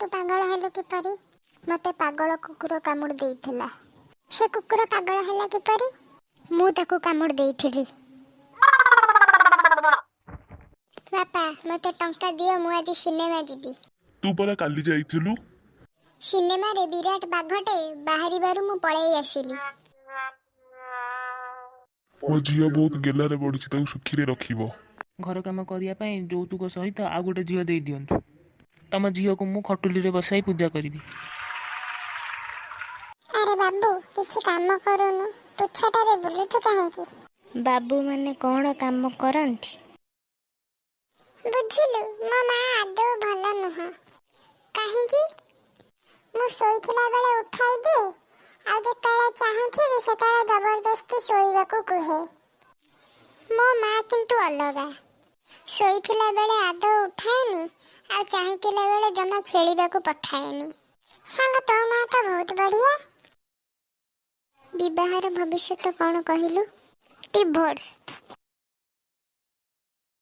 ତୁ ପାଗଳ ହେଲୁ କିପରି? ମୋତେ ପାଗଳ କୁକୁର କାମୁଡ଼ି ଦେଇଥିଲା। ସେ କୁକୁର ପାଗଳ ହେଲା କିପରି? ମୁଁ ତାକୁ କାମୁଡ଼ି ଦେଇଥିଲି। ବାପା, ମୋତେ ଟଙ୍କା ଦିଅ, ମୁଁ ଆଜି ସିନେମା ଯିବି। ତୁ ପରା କାଲି ଯାଇଥିଲୁ। ସିନେମାରେ ବିରାଟ ବାଘଟେ ବାହାରିବାରୁ ମୁଁ ପଳେଇ ଆସିଲି। ମୋ ଝିଅ ବହୁତ ଗେଲାରେ ବଢିଛି, ତାକୁ ସୁଖିରେ ରଖିବ। ଘର କାମ କରିବା ପାଇଁ ଯୌତୁକ ସହିତ ଆଉ ଗୋଟେ ଝିଅ ଦେଇ ଦିଅନ୍ତୁ। ତମ ଝିଅକୁ ମୁଁ ଖଟୁଲିରେ ବସାଇ ପୂଜା କରିବି। ଆରେ ବାବୁ, କିଛି କାମ କରୁନୁ, ତୁଚ୍ଛାଟାରେ ବୁଲୁଛୁ କାହିଁକି? ବାବୁମାନେ କ'ଣ କାମ କରନ୍ତି? ବୁଝିଲୁ, ମୋ ମା ଆଦୌ ଭଲ ନୁହଁ। କାହିଁକି? ମୁଁ ଶୋଇଥିଲା ବେଳେ ଉଠାଇ ଦିଏ, ଆଉ ଯେତେବେଳେ ଚାହୁଁଥିବି ସେତେବେଳେ ଜବରଦସ୍ତି ଶୋଇବାକୁ କୁହେ। ମୋ ମା କିନ୍ତୁ ଅଲଗା। ଶୋଇଥିଲା ବେଳେ ଆଦୌ ଉଠାଏନି, ଆଉ ଚାହିଁଥିଲା ବେଳେ ଜମା ଖେଳିବାକୁ ପଠାଏନି। ସାଙ୍ଗ, ତୋ ମା ତ ବହୁତ ବଢ଼ିଆ। ବିବାହର ଭବିଷ୍ୟତ କ'ଣ କହିଲୁ? ଡିଭୋର୍ସ।